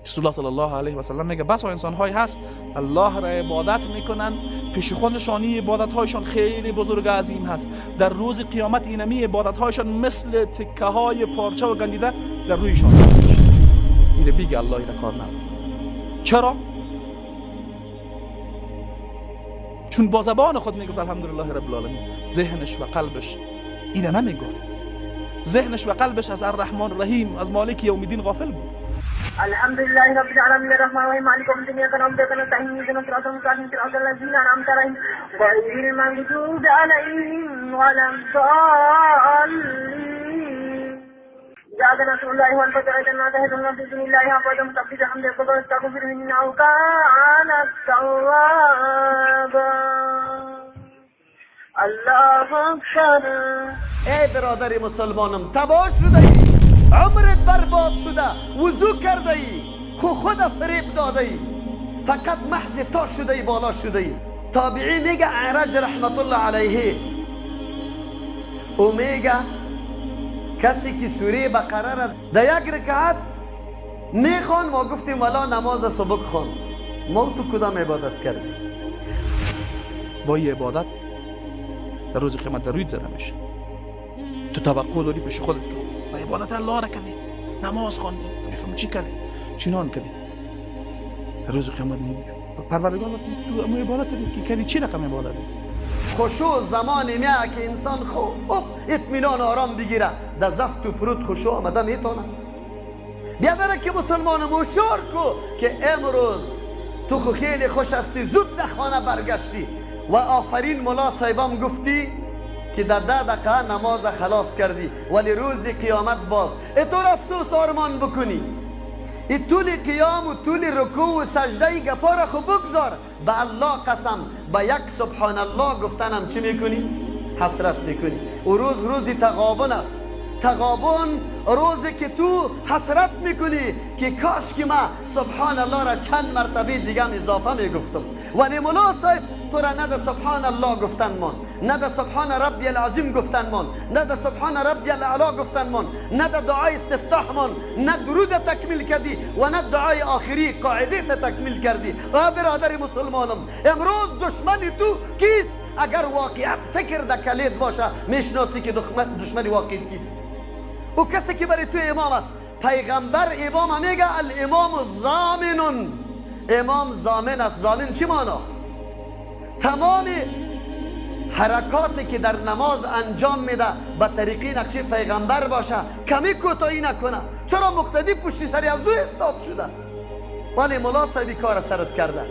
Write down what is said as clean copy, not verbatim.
رسول الله صلی الله علیه و سلم میگه بس انسان های هست الله را عبادت میکنن، پیش خودشان عبادت هایشان خیلی بزرگ عظیم هست، در روز قیامت اینمی عبادت هایشان مثل تکه های پارچه و گندیده در رویشان میشه. اینه بیگه الله ایره کار نداره. چرا؟ چون با زبان خود میگفت الحمدلله رب العالمین، ذهنش و قلبش اینه نمیگفت. ذهنش و قلبش از الرحمن الرحیم، از مالک یوم الدین غافل بود. الحمد لله رب العالمين الرحمن الرحيم مالك يوم الدين اياك نعبد واياك نستعين اهدنا الصراط المستقيم صراط الذين انعمت عليهم غير المغضوب عليهم ولا الضالين. جاء نصر الله والفتح الناس يهدون في دين الله أفواجا سبح بحمد ربك واستغفره إنه كان توابا. الله أكبر. ای برادر مسلمانم، تباه شده ای، عمرت برباد شده، وضو کرده ای، خود فریب داده ای، فقط محض تا شده ای، بالا شده ای. تابعی میگه اعرج رحمت الله علیه، او میگه کسی که سوره بقره را در یک رکعت میخوان، ما گفتیم والا نماز سبک خواند، ما تو کدام عبادت کردیم؟ با این عبادت در روز قیامت در رویت زده میشه. تو توقع داری پیش خودت که و عبادت الله را کردی، نماز خواندی، نمیفهم چی کردی، چنان کردی، در روز قیامت میگی پروردگار تو امو عبادت که کردی چی رقم عبادت؟ خشوع زمانی میاد که انسان خوب اطمینان آرام بگیره، در زفت و پرود خشوع آمده میتونه. بیادره که مسلمان هوشیار کو که امروز تو خو خیلی خوش هستی، زود در خانه برگشتی و آفرین ملا صاحبم گفتی که در 10 دقیقه نماز خلاص کردی، ولی روز قیامت باز ای تو افسوس آرمان بکنی. ای طول قیام و طول رکوع و سجده گپا را خو بگذار، به الله قسم به یک سبحان الله گفتنم چی میکنی؟ حسرت میکنی. و روز روزی تغابن است. تغابن روزی که تو حسرت میکنی که کاش که ما سبحان الله را چند مرتبه دیگه هم اضافه میگفتم، ولی ملا صاحب تو را نه ده سبحان الله گفتن مان، نه ده سبحان ربی العظیم گفتن مان، نه ده سبحان ربی الاعلی گفتن مان، نه ده دعای استفتاح مان، نه درود تکمیل کردی و نه دعای آخری قاعده تکمیل کردی. آ برادر مسلمانم، امروز دشمن تو کیست؟ اگر واقعیت فکر در کلید باشه میشناسی که دشمن واقعی کیست. او کسی که برای تو امام است. پیغمبر امام میگه الامام ضامن، امام ضامن است. ضامن چی معنا؟ تمام حرکاتی که در نماز انجام میده به طریقی نقشه پیغمبر باشه، کمی کوتاهی نکنه. چرا مقتدی پشتی سری از او استاد شده، ولی ملا صاحبی کار سرت کرده.